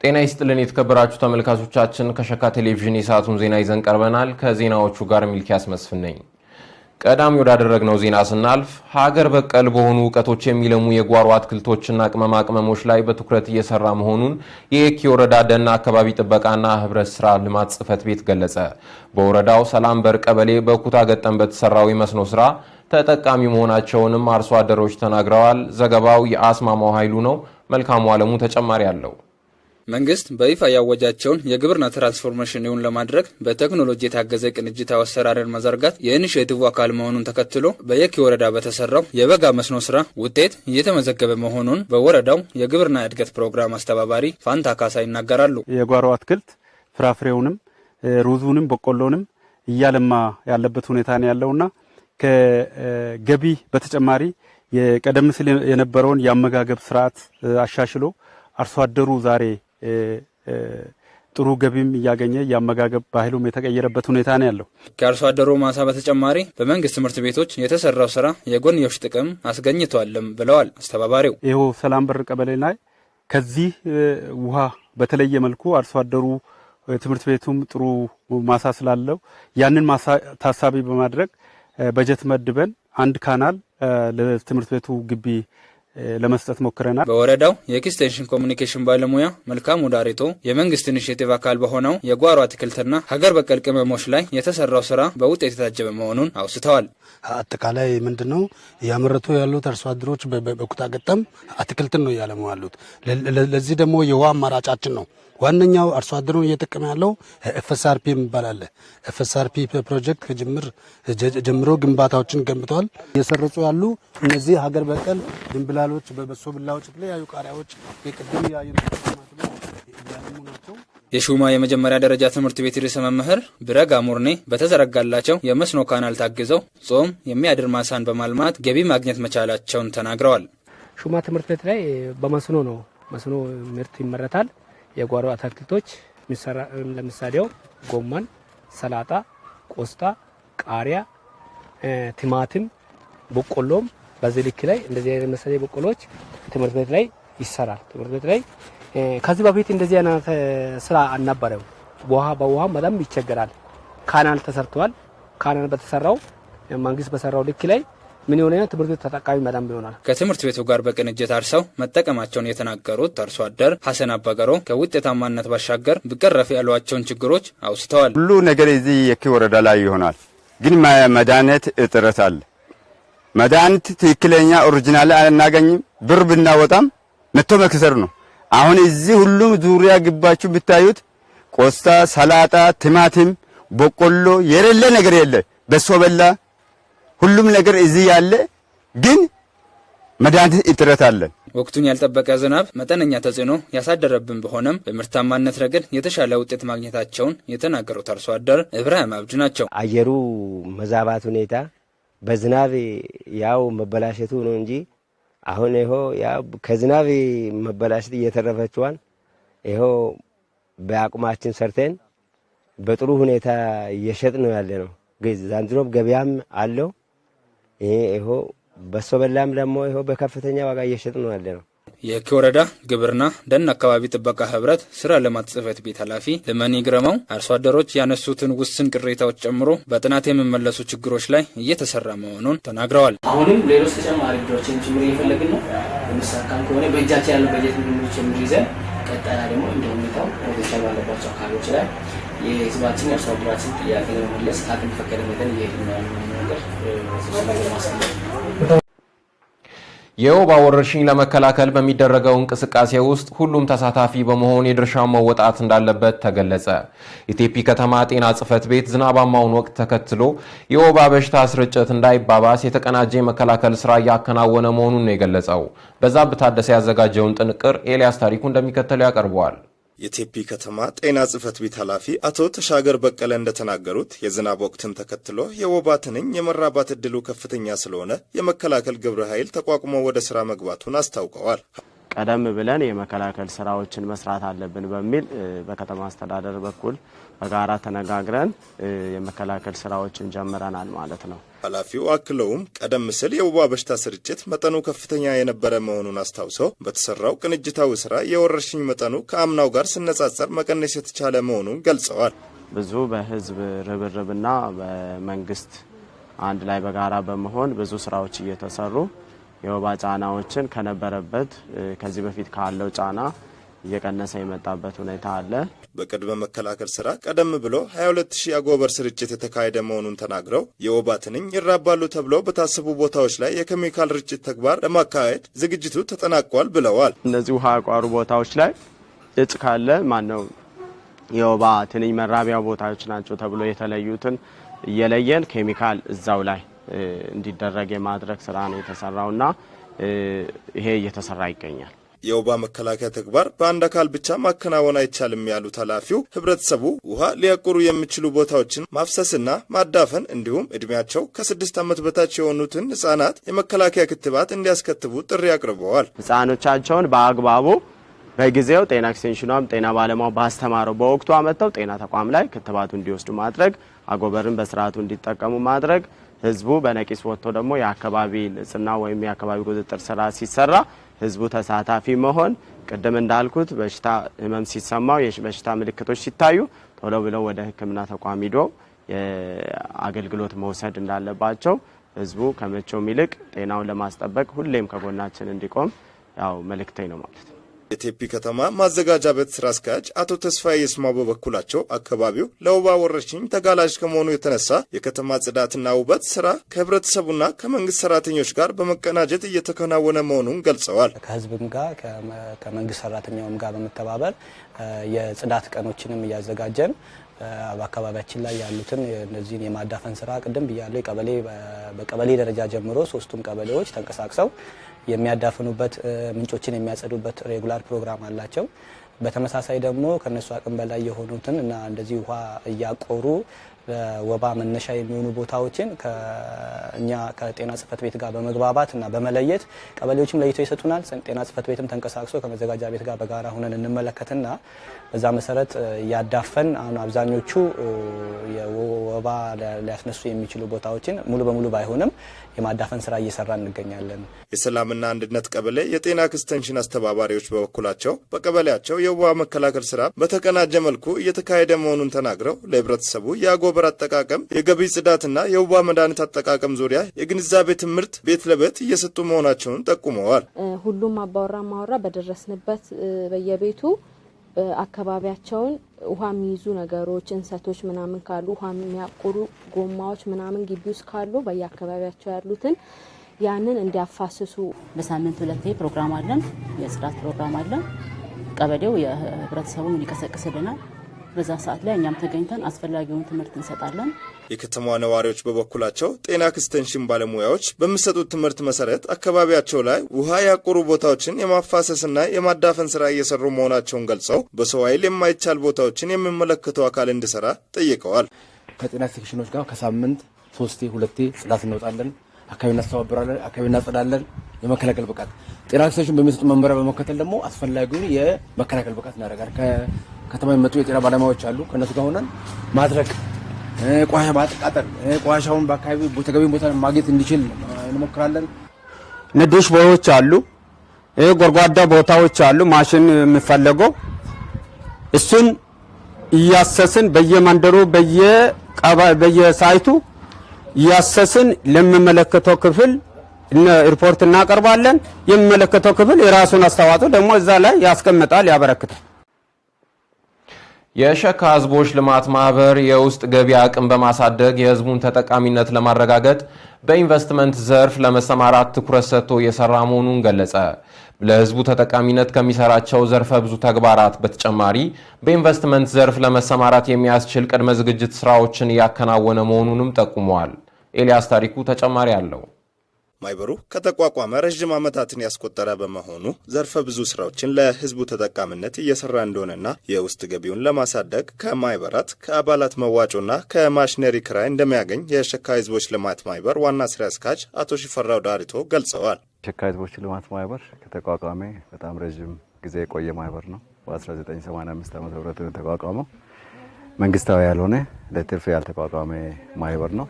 ጤና ይስጥልን የተከበራችሁ ተመልካቾቻችን፣ ከሸካ ቴሌቪዥን የሰዓቱን ዜና ይዘን ቀርበናል። ከዜናዎቹ ጋር ሚልኪያስ መስፍን ነኝ። ቀዳሚ ወዳደረግነው ዜና ስናልፍ ሀገር በቀል በሆኑ እውቀቶች የሚለሙ የጓሮ አትክልቶችና ቅመማ ቅመሞች ላይ በትኩረት እየሰራ መሆኑን የየኪ ወረዳ ደን አካባቢ ጥበቃና ህብረት ስራ ልማት ጽሕፈት ቤት ገለጸ። በወረዳው ሰላም በር ቀበሌ በኩታ ገጠም በተሰራው የመስኖ ስራ ተጠቃሚ መሆናቸውንም አርሶ አደሮች ተናግረዋል። ዘገባው የአስማማው ኃይሉ ነው። መልካሙ አለሙ ተጨማሪ አለው። መንግስት በይፋ ያወጃቸውን የግብርና ትራንስፎርሜሽን እውን ለማድረግ በቴክኖሎጂ የታገዘ ቅንጅታዊ አሰራርን መዘርጋት የ initiative አካል መሆኑን ተከትሎ በየኪ ወረዳ በተሰራው የበጋ መስኖ ስራ ውጤት እየተመዘገበ መሆኑን በወረዳው የግብርና እድገት ፕሮግራም አስተባባሪ ፋንታ ካሳ ይናገራሉ። የጓሮ አትክልት ፍራፍሬውንም፣ ሩዙንም፣ በቆሎንም እያለማ ያለበት ሁኔታ ነው ያለውና ከገቢ በተጨማሪ የቀደም ሲል የነበረውን የአመጋገብ ስርዓት አሻሽሎ አርሶ አደሩ ዛሬ ጥሩ ገቢም እያገኘ የአመጋገብ ባህሉም የተቀየረበት ሁኔታ ነው ያለው። ከአርሶ አደሩ ማሳ በተጨማሪ በመንግስት ትምህርት ቤቶች የተሰራው ስራ የጎንዮሽ ጥቅም አስገኝቷልም ብለዋል አስተባባሪው። ይኸው ሰላም በር ቀበሌ ላይ ከዚህ ውሃ በተለየ መልኩ አርሶ አደሩ ትምህርት ቤቱም ጥሩ ማሳ ስላለው ያንን ማሳ ታሳቢ በማድረግ በጀት መድበን አንድ canal ለትምህርት ቤቱ ግቢ ለመስጠት ሞክረናል። በወረዳው የኤክስቴንሽን ኮሚኒኬሽን ባለሙያ መልካሙ ዳሪቶ የመንግስት initiative አካል በሆነው የጓሮ አትክልትና ሀገር በቀል ቅመሞች ላይ የተሰራው ስራ በውጤት የታጀበ መሆኑን አውስተዋል። አጠቃላይ ምንድን ነው እያመረቱ ያሉት አርሶ አደሮች በኩታ ገጠም አትክልትን ነው እያለሙ ያሉት። ለዚህ ደግሞ የውሃ አማራጫችን ነው። ዋነኛው አርሶ አደሩን እየጠቀመ ያለው FSRP የሚባል አለ። FSRP ፕሮጀክት ከጅምር ጀምሮ ግንባታዎችን ገንብተዋል። እየሰረጹ ያሉ እነዚህ ሀገር በቀል ድንብላሎች፣ በበሶ ብላዎች፣ የተለያዩ ቃሪያዎች የቅድም ያዩ እያለሙ ናቸው። የሹማ የመጀመሪያ ደረጃ ትምህርት ቤት ርዕሰ መምህር ብረጋ ሙርኔ በተዘረጋላቸው የመስኖ canal ታግዘው ጾም የሚያድር ማሳን በማልማት ገቢ ማግኘት መቻላቸውን ተናግረዋል። ሹማ ትምህርት ቤት ላይ በመስኖ ነው መስኖ ምርት ይመረታል። የጓሮ አትክልቶች ለምሳሌው ጎመን፣ ሰላጣ፣ ቆስጣ፣ ቃሪያ፣ ቲማቲም፣ በቆሎም በዚህ ልክ ላይ እንደዚህ አይነት መሰለ በቆሎች ትምህርት ቤት ላይ ይሰራል። ትምህርት ቤት ላይ ከዚህ በፊት እንደዚህ አይነት ስራ አልነበረም። ውሃ በውሃ በጣም ይቸገራል። ካናል ተሰርቷል። ካናል በተሰራው መንግስት በሰራው ልክ ላይ ምን የሆነ ትምህርት ቤቱ ተጠቃሚ በጣም ይሆናል። ከትምህርት ቤቱ ጋር በቅንጅት አርሰው መጠቀማቸውን የተናገሩት አርሶ አደር ሀሰን አባገሮ ከውጤታማነት ባሻገር ቢቀረፍ ያሏቸውን ችግሮች አውስተዋል። ሁሉ ነገር እዚህ የኪ ወረዳ ላይ ይሆናል፣ ግን መድኃኒት እጥረት አለ። መድኃኒት ትክክለኛ original አናገኝም። ብር ብናወጣም መቶ መክሰር ነው። አሁን እዚህ ሁሉም ዙሪያ ግባችሁ ብታዩት ቆስጣ፣ ሰላጣ፣ ቲማቲም፣ በቆሎ የሌለ ነገር የለ። በሶ በላ ሁሉም ነገር እዚህ ያለ፣ ግን መድኃኒት እጥረት አለን። ወቅቱን ያልጠበቀ ዝናብ መጠነኛ ተጽዕኖ ያሳደረብን ቢሆንም በምርታማነት ረገድ የተሻለ ውጤት ማግኘታቸውን የተናገሩት አርሶ አደር እብራሂም አብዱ ናቸው። አየሩ መዛባት ሁኔታ በዝናብ ያው መበላሸቱ ነው እንጂ አሁን ይኸው ያው ከዝናብ መበላሸት እየተረፈችዋን ይኸው በአቅማችን ሰርተን በጥሩ ሁኔታ እየሸጥ ነው ያለ ነው። ዘንድሮም ገበያም አለው። ይኸው በሶ በላም ደግሞ ይኸው በከፍተኛ ዋጋ እየሸጥ ነው ያለ ነው። የኪ ወረዳ ግብርና ደን አካባቢ ጥበቃ ህብረት ስራ ልማት ጽሕፈት ቤት ኃላፊ ልመኒ ግረመው አርሶ አደሮች ያነሱትን ውስን ቅሬታዎች ጨምሮ በጥናት የሚመለሱ ችግሮች ላይ እየተሰራ መሆኑን ተናግረዋል። አሁንም ሌሎች ተጨማሪ ብድሮችን ጭምር እየፈለግን ነው። የሚሳካም ከሆነ በእጃችን ያለው በጀት ጭምር ይዘን ቀጣይ ደግሞ እንደ ሁኔታው potential ባለባቸው አካባቢዎች ላይ የህዝባችን የአርሶ አደራችን ጥያቄ ለመመለስ አቅም በፈቀደ መጠን እየሄድን ነው ያለው ነገር ማስቀመጥ። የወባ ወረርሽኝ ለመከላከል በሚደረገው እንቅስቃሴ ውስጥ ሁሉም ተሳታፊ በመሆን የድርሻውን መወጣት እንዳለበት ተገለጸ። የቴፒ ከተማ ጤና ጽሕፈት ቤት ዝናባማውን ወቅት ተከትሎ የወባ በሽታ ስርጭት እንዳይባባስ የተቀናጀ የመከላከል ስራ እያከናወነ መሆኑን ነው የገለጸው። በዛብህ ታደሰ ያዘጋጀውን ጥንቅር ኤልያስ ታሪኩ እንደሚከተለው ያቀርበዋል። የቴፒ ከተማ ጤና ጽሕፈት ቤት ኃላፊ አቶ ተሻገር በቀለ እንደተናገሩት የዝናብ ወቅትን ተከትሎ የወባ ትንኝ የመራባት ዕድሉ ከፍተኛ ስለሆነ የመከላከል ግብረ ኃይል ተቋቁሞ ወደ ስራ መግባቱን አስታውቀዋል። ቀደም ብለን የመከላከል ስራዎችን መስራት አለብን በሚል በከተማ አስተዳደር በኩል በጋራ ተነጋግረን የመከላከል ስራዎችን ጀምረናል ማለት ነው። ኃላፊው አክለውም ቀደም ሲል የወባ በሽታ ስርጭት መጠኑ ከፍተኛ የነበረ መሆኑን አስታውሰው በተሰራው ቅንጅታዊ ስራ የወረርሽኝ መጠኑ ከአምናው ጋር ሲነጻጸር መቀነስ የተቻለ መሆኑን ገልጸዋል። ብዙ በህዝብ ርብርብና በመንግስት አንድ ላይ በጋራ በመሆን ብዙ ስራዎች እየተሰሩ የወባ ጫናዎችን ከነበረበት ከዚህ በፊት ካለው ጫና እየቀነሰ የመጣበት ሁኔታ አለ። በቅድመ መከላከል ስራ ቀደም ብሎ 22,000 አጎበር ስርጭት የተካሄደ መሆኑን ተናግረው የወባ ትንኝ ይራባሉ ተብለው በታሰቡ ቦታዎች ላይ የኬሚካል ርጭት ተግባር ለማካሄድ ዝግጅቱ ተጠናቋል ብለዋል። እነዚህ ውሃ ያቋሩ ቦታዎች ላይ እጽ ካለ ማነው የወባ ትንኝ መራቢያ ቦታዎች ናቸው ተብሎ የተለዩትን እየለየን ኬሚካል እዛው ላይ እንዲደረግ የማድረግ ስራ ነው የተሰራውና ይሄ እየተሰራ ይገኛል። የወባ መከላከያ ተግባር በአንድ አካል ብቻ ማከናወን አይቻልም ያሉት ኃላፊው ህብረተሰቡ ውሃ ሊያቁሩ የሚችሉ ቦታዎችን ማፍሰስና ማዳፈን እንዲሁም እድሜያቸው ከ6 ዓመት በታች የሆኑትን ህጻናት የመከላከያ ክትባት እንዲያስከትቡ ጥሪ አቅርበዋል። ህጻኖቻቸውን በአግባቡ በጊዜው ጤና ኤክስቴንሽኗም ጤና ባለሙያው ባስተማረው በወቅቱ አመጥተው ጤና ተቋም ላይ ክትባቱ እንዲወስዱ ማድረግ፣ አጎበርን በስርዓቱ እንዲጠቀሙ ማድረግ፣ ህዝቡ በነቂስ ወጥቶ ደግሞ የአካባቢ ንጽህና ወይም የአካባቢ ቁጥጥር ስራ ሲሰራ ህዝቡ ተሳታፊ መሆን፣ ቅድም እንዳልኩት በሽታ ህመም ሲሰማው የበሽታ ምልክቶች ሲታዩ ቶሎ ብለው ወደ ሕክምና ተቋም ሂዶ አገልግሎት መውሰድ እንዳለባቸው ህዝቡ ከመቼውም ይልቅ ጤናውን ለማስጠበቅ ሁሌም ከጎናችን እንዲቆም ያው መልእክቴ ነው ማለት ነው። የቴፒ ከተማ ማዘጋጃ ቤት ስራ አስኪያጅ አቶ ተስፋዬ ይስማው በበኩላቸው አካባቢው ለወባ ወረርሽኝ ተጋላጭ ከመሆኑ የተነሳ የከተማ ጽዳትና ውበት ስራ ከህብረተሰቡና ከመንግስት ሰራተኞች ጋር በመቀናጀት እየተከናወነ መሆኑን ገልጸዋል። ከህዝብም ጋር ከመንግስት ሰራተኛውም ጋር በመተባበር የጽዳት ቀኖችንም እያዘጋጀን በአካባቢያችን ላይ ያሉትን እነዚህን የማዳፈን ስራ ቅድም ብያለሁ። በቀበሌ ደረጃ ጀምሮ ሶስቱም ቀበሌዎች ተንቀሳቅሰው የሚያዳፍኑበት ምንጮችን የሚያጸዱበት regular ፕሮግራም አላቸው። በተመሳሳይ ደግሞ ከነሱ አቅም በላይ የሆኑትን እና እንደዚህ ውሃ እያቆሩ ወባ መነሻ የሚሆኑ ቦታዎችን ከእኛ ከጤና ጽሕፈት ቤት ጋር በመግባባት እና በመለየት ቀበሌዎችም ለይተው ይሰጡናል። ጤና ጽሕፈት ቤትም ተንቀሳቅሶ ከመዘጋጃ ቤት ጋር በጋራ ሆነን እንመለከትና በዛ መሰረት እያዳፈን አሁን አብዛኞቹ የወባ ሊያስነሱ የሚችሉ ቦታዎችን ሙሉ በሙሉ ባይሆንም የማዳፈን ስራ እየሰራ እንገኛለን። የሰላምና አንድነት ቀበሌ የጤና ኤክስቴንሽን አስተባባሪዎች በበኩላቸው በቀበሌያቸው የወባ መከላከል ስራ በተቀናጀ መልኩ እየተካሄደ መሆኑን ተናግረው ለህብረተሰቡ የአጎበር አጠቃቀም፣ የገቢ ጽዳትና የወባ መድኃኒት አጠቃቀም ዙሪያ የግንዛቤ ትምህርት ቤት ለቤት እየሰጡ መሆናቸውን ጠቁመዋል። ሁሉም አባወራ ማወራ በደረስንበት በየቤቱ አካባቢያቸውን ውሃ የሚይዙ ነገሮች እንሰቶች ምናምን ካሉ ውሃ የሚያቁሩ ጎማዎች ምናምን ግቢ ውስጥ ካሉ በየአካባቢያቸው ያሉትን ያንን እንዲያፋስሱ። በሳምንት ሁለቴ ፕሮግራም አለን፣ የጽዳት ፕሮግራም አለን። ቀበሌው የህብረተሰቡን ይቀሰቅስልናል። በዛ ሰዓት ላይ እኛም ተገኝተን አስፈላጊውን ትምህርት እንሰጣለን። የከተማዋ ነዋሪዎች በበኩላቸው ጤና ኤክስቴንሽን ባለሙያዎች በሚሰጡት ትምህርት መሰረት አካባቢያቸው ላይ ውሃ ያቆሩ ቦታዎችን የማፋሰስና የማዳፈን ስራ እየሰሩ መሆናቸውን ገልጸው በሰው ኃይል የማይቻል ቦታዎችን የሚመለከተው አካል እንዲሰራ ጠይቀዋል። ከጤና ኤክስቴንሽኖች ጋር ከሳምንት 3 2 ጽዳት እንወጣለን። አካባቢ እናስተባብራለን፣ አካባቢ እናጸዳለን። የመከላከል ብቃት ጤና ኤክስቴንሽን በሚሰጡ መመሪያ በመከተል ደግሞ አስፈላጊውን የመከላከል ብቃት እናደርጋለን። ከተማ የመጡ የጤና ባለሙያዎች አሉ። ከእነሱ ጋር ሆነን ማድረግ፣ ቆሻሻ ማቃጠል፣ ቆሻሻውን በአካባቢ ተገቢ ቦታ ማግኘት እንዲችል እንሞክራለን። ንዱሽ ቦዮች አሉ፣ ጎድጓዳ ቦታዎች አሉ፣ ማሽን የሚፈለገው እሱን እያሰስን በየመንደሩ በየሳይቱ እያሰስን ለሚመለከተው ክፍል ሪፖርት እናቀርባለን። የሚመለከተው ክፍል የራሱን አስተዋጽኦ ደግሞ እዛ ላይ ያስቀምጣል፣ ያበረክታል። የሸካ ህዝቦች ልማት ማህበር የውስጥ ገቢ አቅም በማሳደግ የህዝቡን ተጠቃሚነት ለማረጋገጥ በኢንቨስትመንት ዘርፍ ለመሰማራት ትኩረት ሰጥቶ እየሰራ መሆኑን ገለጸ። ለህዝቡ ተጠቃሚነት ከሚሰራቸው ዘርፈ ብዙ ተግባራት በተጨማሪ በኢንቨስትመንት ዘርፍ ለመሰማራት የሚያስችል ቅድመ ዝግጅት ስራዎችን እያከናወነ መሆኑንም ጠቁመዋል። ኤልያስ ታሪኩ ተጨማሪ አለው። ማህበሩ ከተቋቋመ ረዥም ዓመታትን ያስቆጠረ በመሆኑ ዘርፈ ብዙ ስራዎችን ለህዝቡ ተጠቃሚነት እየሰራ እንደሆነና የውስጥ ገቢውን ለማሳደግ ከማህበራት ከአባላት መዋጮና ከማሽነሪ ክራይ እንደሚያገኝ የሸካ ህዝቦች ልማት ማህበር ዋና ስራ አስኪያጅ አቶ ሽፈራው ዳሪቶ ገልጸዋል። ሸካ ህዝቦች ልማት ማህበር ከተቋቋመ በጣም ረዥም ጊዜ የቆየ ማህበር ነው። በ1985 ዓ.ም የተቋቋመው መንግስታዊ ያልሆነ ለትርፍ ያልተቋቋመ ማህበር ነው።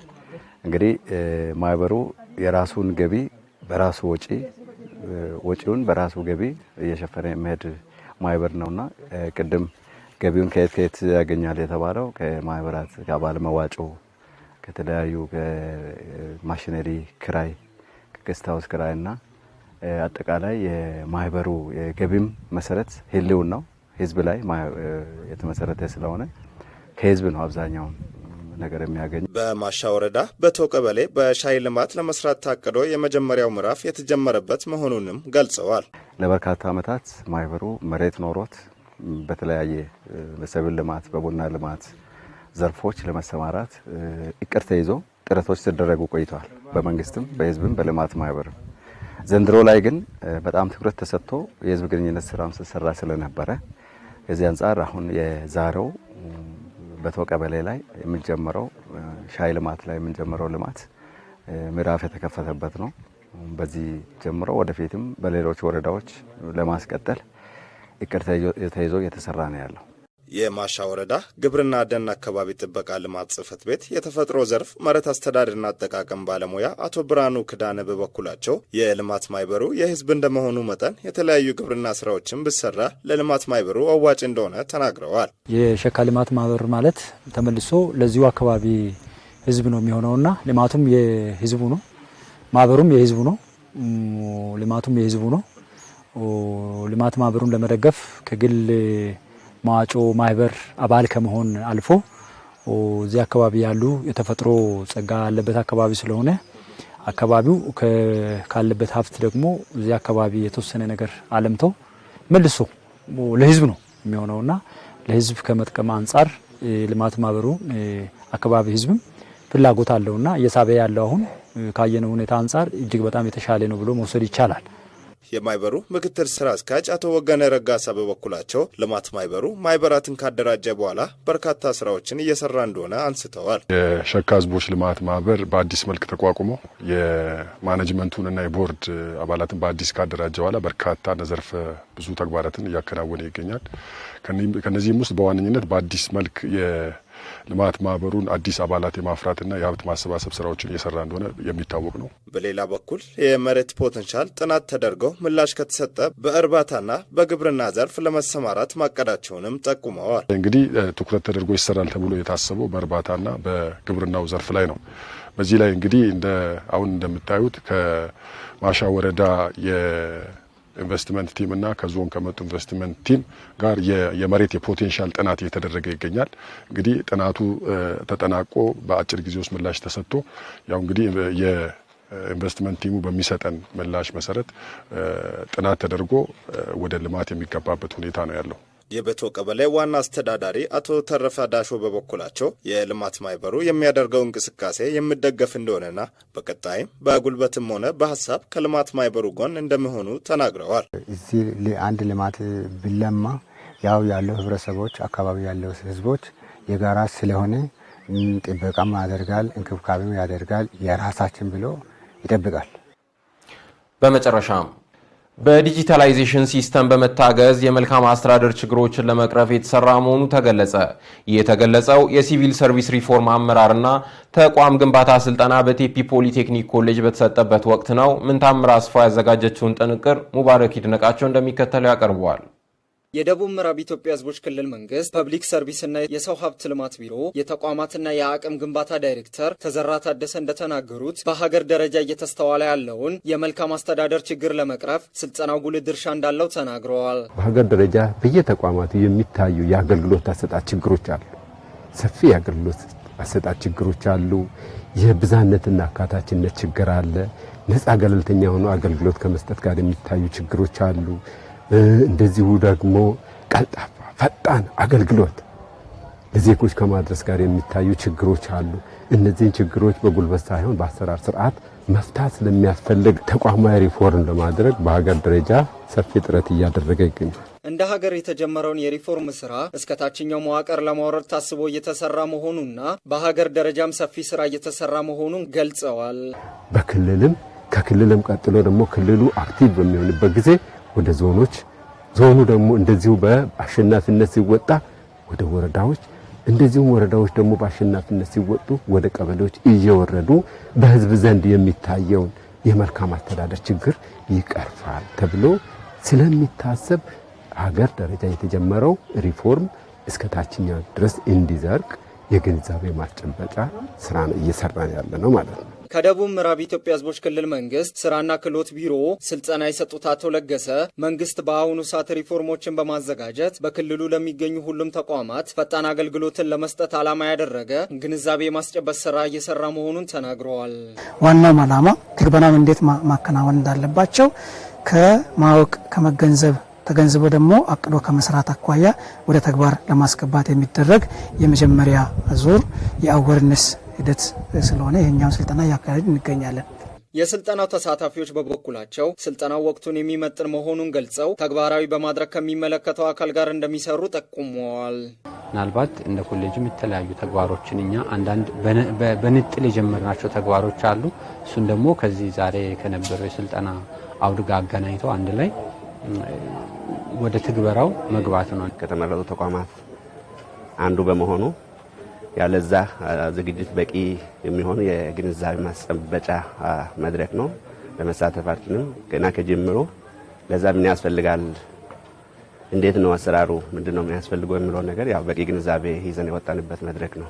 እንግዲህ ማህበሩ የራሱን ገቢ በራሱ ወጪ፣ ወጪውን በራሱ ገቢ እየሸፈነ የሚሄድ ማህበር ነውና ቅድም ገቢውን ከየት ከየት ያገኛል የተባለው ከማህበራት ከአባል መዋጮ፣ ከተለያዩ ከማሽነሪ ክራይ፣ ከ guest house ክራይና አጠቃላይ የማህበሩ የገቢም መሰረት ህልውናው ህዝብ ላይ የተመሰረተ ስለሆነ ከህዝብ ነው አብዛኛውን ነገር የሚያገኝ። በማሻ ወረዳ በቶ ቀበሌ በሻይ ልማት ለመስራት ታቅዶ የመጀመሪያው ምዕራፍ የተጀመረበት መሆኑንም ገልጸዋል። ለበርካታ ዓመታት ማህበሩ መሬት ኖሮት በተለያየ በሰብል ልማት፣ በቡና ልማት ዘርፎች ለመሰማራት እቅድ ተይዞ ጥረቶች ሲደረጉ ቆይተዋል። በመንግስትም፣ በህዝብም፣ በልማት ማህበርም። ዘንድሮ ላይ ግን በጣም ትኩረት ተሰጥቶ የህዝብ ግንኙነት ስራም ሲሰራ ስለነበረ ከዚህ አንጻር አሁን የዛሬው በቶ ቀበሌ ላይ የምንጀምረው ሻይ ልማት ላይ የምንጀምረው ልማት ምዕራፍ የተከፈተበት ነው። በዚህ ጀምሮ ወደፊትም በሌሎች ወረዳዎች ለማስቀጠል እቅድ ተይዞ እየተሰራ ነው ያለው። የማሻ ወረዳ ግብርና ደን አካባቢ ጥበቃ ልማት ጽሕፈት ቤት የተፈጥሮ ዘርፍ መሬት አስተዳደርና አጠቃቀም ባለሙያ አቶ ብርሃኑ ክዳነ በበኩላቸው የልማት ማህበሩ የህዝብ እንደመሆኑ መጠን የተለያዩ ግብርና ስራዎችን ብሰራ ለልማት ማህበሩ አዋጭ እንደሆነ ተናግረዋል። የሸካ ልማት ማህበር ማለት ተመልሶ ለዚሁ አካባቢ ህዝብ ነው የሚሆነውና ልማቱም የህዝቡ ነው፣ ማህበሩም የህዝቡ ነው፣ ልማቱም የህዝቡ ነው። ልማት ማህበሩን ለመደገፍ ከግል መዋጮ ማህበር አባል ከመሆን አልፎ እዚህ አካባቢ ያሉ የተፈጥሮ ጸጋ ያለበት አካባቢ ስለሆነ አካባቢው ካለበት ሀብት ደግሞ እዚህ አካባቢ የተወሰነ ነገር አለምቶ መልሶ ለህዝብ ነው የሚሆነውና ለህዝብ ከመጥቀም አንጻር ልማት ማህበሩ አካባቢ ህዝብም ፍላጎት አለውና እየሳበ ያለው አሁን ካየነው ሁኔታ አንጻር እጅግ በጣም የተሻለ ነው ብሎ መውሰድ ይቻላል። የማህበሩ ምክትል ስራ አስኪያጅ አቶ ወገነ ረጋሳ በበኩላቸው ልማት ማህበሩ ማህበራትን ካደራጀ በኋላ በርካታ ስራዎችን እየሰራ እንደሆነ አንስተዋል። የሸካ ህዝቦች ልማት ማህበር በአዲስ መልክ ተቋቁሞ የማኔጅመንቱንና የቦርድ አባላትን በአዲስ ካደራጀ በኋላ በርካታ ዘርፈ ብዙ ተግባራትን እያከናወነ ይገኛል። ከነዚህም ውስጥ በዋነኝነት በአዲስ መልክ የልማት ማህበሩን አዲስ አባላት የማፍራትና የሀብት ማሰባሰብ ስራዎችን እየሰራ እንደሆነ የሚታወቅ ነው። በሌላ በኩል የመሬት potential ጥናት ተደርገው ምላሽ ከተሰጠ በእርባታና በግብርና ዘርፍ ለመሰማራት ማቀዳቸውንም ጠቁመዋል። እንግዲህ ትኩረት ተደርጎ ይሰራል ተብሎ የታሰበው በእርባታና በግብርናው ዘርፍ ላይ ነው። በዚህ ላይ እንግዲህ አሁን እንደምታዩት ከማሻ ወረዳ ኢንቨስትመንት team እና ከዞን ከመጡ ኢንቨስትመንት team ጋር የመሬት የ potential ጥናት እየተደረገ ይገኛል። እንግዲህ ጥናቱ ተጠናቆ በአጭር ጊዜ ውስጥ ምላሽ ተሰጥቶ ያው እንግዲህ የኢንቨስትመንት team ኡ በሚሰጠን ምላሽ መሰረት ጥናት ተደርጎ ወደ ልማት የሚገባበት ሁኔታ ነው ያለው። የበቶ ቀበሌ ዋና አስተዳዳሪ አቶ ተረፈ ዳሾ በበኩላቸው የልማት ማህበሩ የሚያደርገው እንቅስቃሴ የሚደገፍ እንደሆነና በቀጣይም በጉልበትም ሆነ በሀሳብ ከልማት ማህበሩ ጎን እንደሚሆኑ ተናግረዋል። እዚህ አንድ ልማት ቢለማ ያው ያለው ህብረተሰቦች አካባቢ ያለው ህዝቦች የጋራ ስለሆነ ጥበቃም ያደርጋል፣ እንክብካቤም ያደርጋል፣ የራሳችን ብሎ ይጠብቃል። በመጨረሻም በ digitalization system በመታገዝ የመልካም አስተዳደር ችግሮችን ለመቅረፍ የተሰራ መሆኑ ተገለጸ። ይህ የተገለጸው የሲቪል ሰርቪስ ሪፎርም አመራርና ተቋም ግንባታ ስልጠና በቴፒ ፖሊቴክኒክ ኮሌጅ በተሰጠበት ወቅት ነው። ምንታምር አስፋ ያዘጋጀችውን ጥንቅር ሙባረክ ይድነቃቸው እንደሚከተለው ያቀርበዋል። የደቡብ ምዕራብ ኢትዮጵያ ሕዝቦች ክልል መንግስት ፐብሊክ ሰርቪስና የሰው ሀብት ልማት ቢሮ የተቋማትና የአቅም ግንባታ ዳይሬክተር ተዘራ ታደሰ እንደተናገሩት በሀገር ደረጃ እየተስተዋለ ያለውን የመልካም አስተዳደር ችግር ለመቅረፍ ስልጠናው ጉልህ ድርሻ እንዳለው ተናግረዋል። በሀገር ደረጃ በየተቋማቱ የሚታዩ የአገልግሎት አሰጣጥ ችግሮች አሉ። ሰፊ የአገልግሎት አሰጣጥ ችግሮች አሉ። የብዝሃነትና አካታችነት ችግር አለ። ነጻ ገለልተኛ ሆኖ አገልግሎት ከመስጠት ጋር የሚታዩ ችግሮች አሉ። እንደዚሁ ደግሞ ቀልጣፋ ፈጣን አገልግሎት ለዜጎች ከማድረስ ጋር የሚታዩ ችግሮች አሉ። እነዚህን ችግሮች በጉልበት ሳይሆን በአሰራር ስርዓት መፍታት ስለሚያስፈልግ ተቋማዊ ሪፎርም ለማድረግ በሀገር ደረጃ ሰፊ ጥረት እያደረገ ይገኛል። እንደ ሀገር የተጀመረውን የሪፎርም ስራ እስከ ታችኛው መዋቅር ለማውረድ ታስቦ እየተሰራ መሆኑና በሀገር ደረጃም ሰፊ ስራ እየተሰራ መሆኑን ገልጸዋል። በክልልም ከክልልም ቀጥሎ ደግሞ ክልሉ active በሚሆንበት ጊዜ ወደ ዞኖች፣ ዞኑ ደግሞ እንደዚሁ በአሸናፊነት ሲወጣ ወደ ወረዳዎች፣ እንደዚሁም ወረዳዎች ደግሞ በአሸናፊነት ሲወጡ ወደ ቀበሌዎች እየወረዱ በህዝብ ዘንድ የሚታየውን የመልካም አስተዳደር ችግር ይቀርፋል ተብሎ ስለሚታሰብ ሀገር ደረጃ የተጀመረው ሪፎርም እስከ ታችኛው ድረስ እንዲዘርቅ የግንዛቤ ማስጨበጫ ስራ ነው እየሰራን ያለ ነው ማለት ነው። ከደቡብ ምዕራብ ኢትዮጵያ ሕዝቦች ክልል መንግስት ስራና ክህሎት ቢሮ ስልጠና የሰጡት አቶ ለገሰ መንግስት በአሁኑ ሰዓት ሪፎርሞችን በማዘጋጀት በክልሉ ለሚገኙ ሁሉም ተቋማት ፈጣን አገልግሎትን ለመስጠት ዓላማ ያደረገ ግንዛቤ የማስጨበጥ ስራ እየሰራ መሆኑን ተናግረዋል። ዋናውም ዓላማ ትግበናውን እንዴት ማከናወን እንዳለባቸው ከማወቅ፣ ከመገንዘብ፣ ተገንዝቦ ደግሞ አቅዶ ከመስራት አኳያ ወደ ተግባር ለማስገባት የሚደረግ የመጀመሪያ ዙር የ awareness ሂደት ስለሆነ ይህኛውን ስልጠና እያካሄድን እንገኛለን። የስልጠናው ተሳታፊዎች በበኩላቸው ስልጠናው ወቅቱን የሚመጥን መሆኑን ገልጸው ተግባራዊ በማድረግ ከሚመለከተው አካል ጋር እንደሚሰሩ ጠቁመዋል። ምናልባት እንደ ኮሌጅም የተለያዩ ተግባሮችን እኛ አንዳንድ በንጥል የጀመርናቸው ተግባሮች አሉ። እሱን ደግሞ ከዚህ ዛሬ ከነበረው የስልጠና አውድ ጋር አገናኝተው አንድ ላይ ወደ ትግበራው መግባት ነው። ከተመረጡ ተቋማት አንዱ በመሆኑ ያለዛ ዝግጅት በቂ የሚሆን የግንዛቤ ማስጨበጫ መድረክ ነው። በመሳተፋችንም ገና ከጅምሩ ለዛ ምን ያስፈልጋል፣ እንዴት ነው አሰራሩ፣ ምንድን ነው የሚያስፈልገው የሚለውን ነገር ያው በቂ ግንዛቤ ይዘን የወጣንበት መድረክ ነው።